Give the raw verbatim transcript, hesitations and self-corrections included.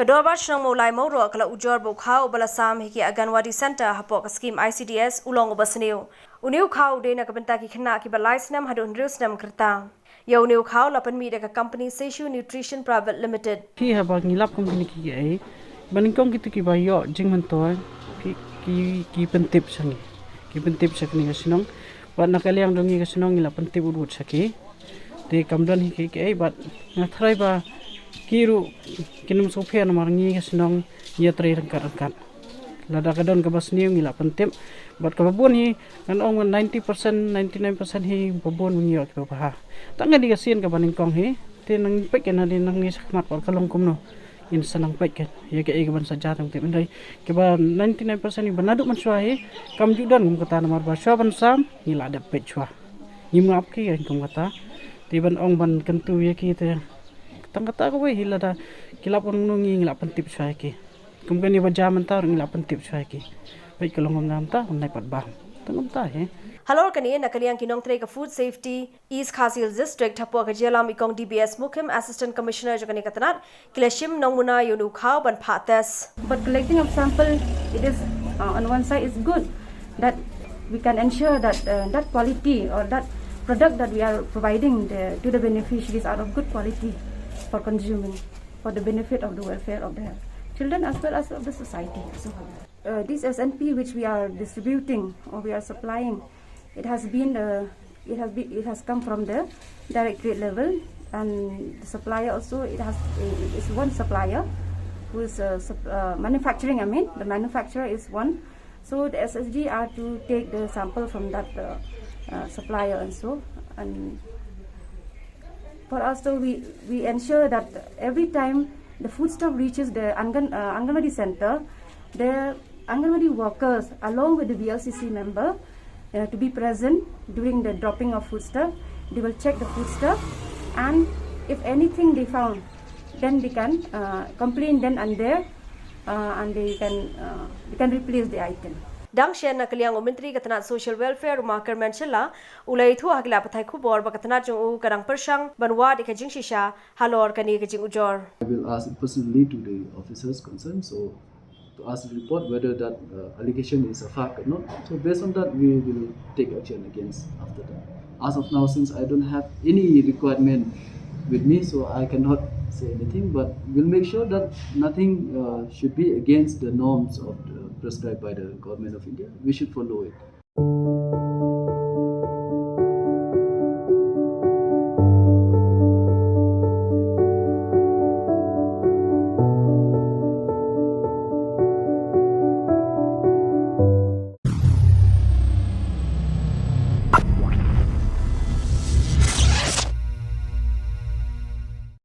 Dorbar Shnong Mawlai Mawroh ka la ujor ba u khaw uba la sam ha ki Anganwadi Centre hapoh ka skim I C D S u long uba sniew. Une u khaw u dei na ka bynta ki khynnah kiba lai snem haduh hynriew snem ka rta. Ïa une u khaw la pynmih da ka company Seishu Nutrition Private Limited. Ki haba ngi lap kum kine ki, eh, ba nyngkong kito kiba ïoh jingmyntoi, ki, ki, ki pyntip sha ngi. Ki pyntip sha kane ka shnong. Bad na ka liang jong ngi ka shnong ngi la pyntip wut wut sha ki. Te kam don hi ki, ki, eh, bad nga tharai ba ki ruh kin ym sngewpher namar ngi ka shnong ngi ïatrei ryngkat ryngkat. Lada ka don kaba sniew ngi la pyntip. Bad kaba bun hi, ngan ong ninety percent, ninety-nine percent hi ba bun ngi ïoh kiba bha. Tang ka dei ka sien kaba nyngkong hi, te nang peit ka na dei nang ngi shakhmat bad ka long kumno. Ngin sa nang peit ka, ïa kaei kaban sa jia tang te, hynrei kaba ninety-nine percent hi ba naduh mynshuwa hi, kam ju don kum kata namar ba shuwa ban sam, ngi la dep peit shuwa. Ngim ngap ki kum kata. Te ban ong ban kyntu ïa ki te, tang kata kawei hi lada ki lap wan ngi ngi la pyntip shuwa ïa ki. Kum kane ba jia mynta ruh ngi la pyntip shuwa ïa ki. Peit ka long kumta, nai pat bam. Tang kumta hi. Halor kane na ka liang ki nongtrei ka Food Safety East Khasi Hills District hapoh ka jingïalam i Kong D B S Mukim, Assistant Commissioner jong kane ka tnat, ki la shim nongmuna ïa une u khaw ban phah test. But collecting of sample, it is, uh, on one side is good that we can ensure that, uh, that quality or that product that we are providing the, to the beneficiaries are of good quality for consuming, for the benefit of the welfare of the children as well as of the society as a whole. Uh, this S N P which we are distributing or we are supplying, it has been, uh, it has been, it has come from the directorate level, and the supplier also, it has, it's one supplier who is, uh, sup-, uh, manufacturing, I mean, the manufacturer is one. So the S S G are to take the sample from that, uh, uh, supplier and so, and for us, so we, we ensure that every time the foodstuff reaches the Angan-, uh, Anganwadi center, the Anganwadi workers, along with the V L C C member, uh, to be present during the dropping of foodstuff. They will check the foodstuff, and if anything they found, then they can, uh, complain then and there, uh, and they can, uh, they can replace the item. Dang shen na ka liang u Myntri ka tnat Social Welfare u Ma Kyrmen Shylla, u la ïathuh ha ki lad pathai khubor ba ka tnat jong u ka dang pyrshang ban wad ïa ka jingshisha halor kane ka jingujor. I will ask personally to the officers concerned, so to ask the report whether that, uh, allegation is a fact or not. So based on that, we will take action against after that. As of now, since I don't have any requirement with me, so I cannot say anything, but we'll make sure that nothing, uh, should be against the norms of the, prescribed by the Government of India. We should follow it.